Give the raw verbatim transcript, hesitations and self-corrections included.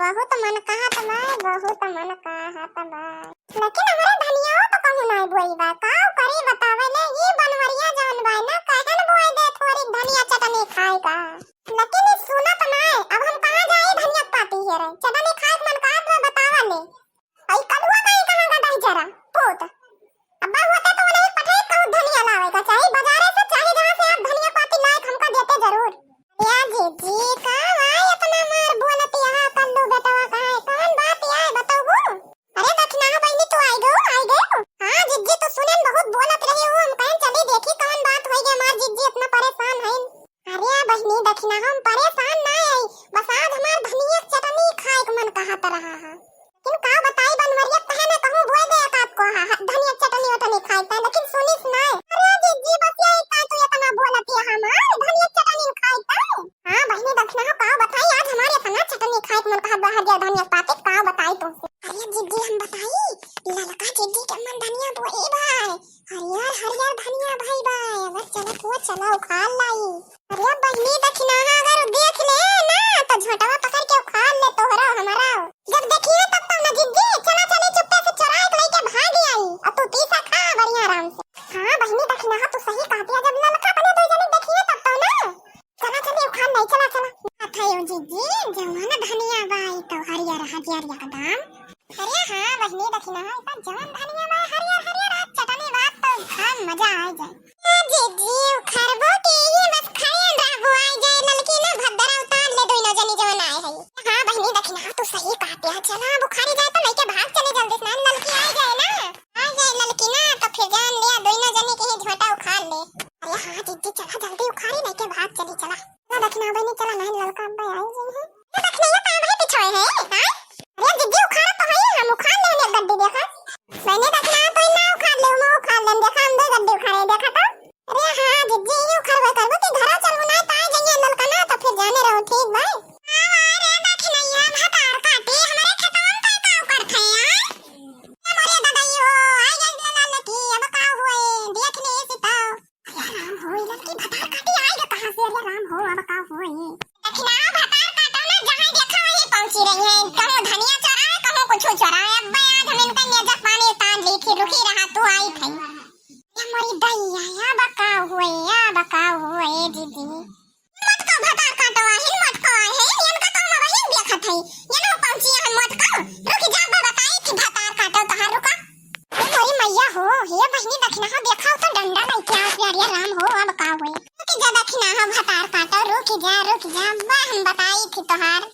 बहुत मन कहत बा, बहुत मन कहत बा। लेकिन हमरे धनिया तो कहूँ नाहीं बोई बा, का करी बतावे ले, ई बनवरिया जवन बा ना, कहन बोए दे थोड़ी धनिया चटनी खाए का। लेकिन ई सुनत नाहीं, अब हम कहाँ जाई धनिया के पाती हेरे, चटनी खाए के मन कहत बा, बतावा ले। आई कलुआ कहीं कहाँ गडही जरा, पूत। अब्बा होते तो उन्हें पठे कहूँ धनिया लावे का चाही, बाजारे से चाहे जहाँ से आप धनिया पाती लाए हमका देते जरूर। या जीजी, का भाई इतना मार बोलत यहाँ कल्लू बेटवा का है? कौन बात या है बताओ? अरे दखिना बहिनी तू आई गयो, आई गयो? हाँ जीजी, तू सुने न बहुत बोलत रही हो, हम कहें चली देखी कौन बात होई गई, हमार जीजी इतना परेशान है। अरे बहिनी दखिना हम परेशान ना है, बस आज हमार धनिया के चटनी खाए के मन कहत रहा है। लेकिन का बताई बनवरिया कहे ना कहूँ बोल दे एक आपको हा, हा, धनिया चटनी वटनी खाए का, लेकिन सुनिस ना। अरे जीजी बस यही का तू इतना बोलत है हमार धनिया चटनी खाए का? हाँ बहिनी दखिना हो का बताई आज हमार इतना चटनी खाए के मन कहत बा हरियर धनिया पाती का बताई तुमसे। अरे जीजी हम बताई ललका जीजी के मन धनिया बोए भाई हरियर हरियर धनिया भाई बा अगर चलत हुआ चला उखाड़ लाई। अरे बहिनी दखिना अगर देख ले ना तो झोंटवा पकड़ के उखाड़ ले तोहरा हमारा। जब देखिए तब तो ना जिद्दी चला चली चुप्पे से चोराए के लेके भाग आई और तू तीसा खा बढ़िया आराम से। हाँ बहिनी दखिना तू सही कहती है जब ललका अपने दो जने देखिए तब तो ना। चला चली उखाड़ ले चला चला। अथयो जिद्दी जवान धनिया बाई तो हरियर हरियर एकदम। अरे हाँ बहिनी दखिना ऐसा जवान धनिया बाई हरियर हरियर आज चटनी बात तो खान मजा आ जाए। जीजी उखरबो के ये बस खड़े रहबो, आई जाए ललकी ना भद्दरा उतार ले दोनों जनी जवन आए है। हाँ बहिनी दखिना तू सही कहती है, चला अब उखारी जाए तो लेके भाग चली जल्दी से ना ललकी आई जाए ना, आई जाए ललकी ना तो फिर जान लिया दोनों जनी के ही झोंटा उखाड़ ले। अरे हाँ जीजी चला जल्दी उखारी लेके भाग चली चला। ना दखिना बहिनी चला नहीं ललका अब्बा आई जाए है। ना दखिना ये पाँव भाई पिछोए है, हाँ? अरे जीजी उखाड़ा तो है हम उखाड़ ले एक गड्डी देखा। मैंने दखिना तो ना उखाड़ ले मैं उखाड़ ले देखा हम दो गड्डी उखाड़े देखा तो। अरे हाँ, जिज्जी, यही उखरबे करबो कि घरा चलबो ना, ताई जइया ललका ना, तो फिर जाने रहो, ठीक बा? हाँ, हाँ, रे दखिनैया, भतार काटे, हमरे खेतवन पे का उखरत है, आय? ए मोरे ददाई हो, आई गई ले ललकी, अब का हुए, देख ले सीता। अरे राम हो, ई ललकी भतार काटे आई गे कहाँ से? अरे राम हो, अब का हुए? दखिना भतार काटो ना, जहाँ देखा वहीं पहुँची रही है, कहूँ धनिया चोराए, कहूँ कुछ चोराए। अब आज हम इनका नेजा पानी तान ली थी, रुकी रहा, तू आई थी। ए मोरी दैया, या बकाओ हुए, या बकाओ हुए, ए दीदी। मटको भतार काटो आहिन, मटको आहिन, इनका तो हम वही देखत हई। ये ना पहुंची हम मटको, रुक जा, अब बताई कि भतार काटो तहार रुका। ए मोरी मैया हो, हे बहिनी दखिना हो, देखा हो तो डंडा लेके आ, अरे राम हो, अब का हुए? रुक जा दखिना हो, भतार काटो, रुक जा, रुक जा, अब हम बताई थी तोहार।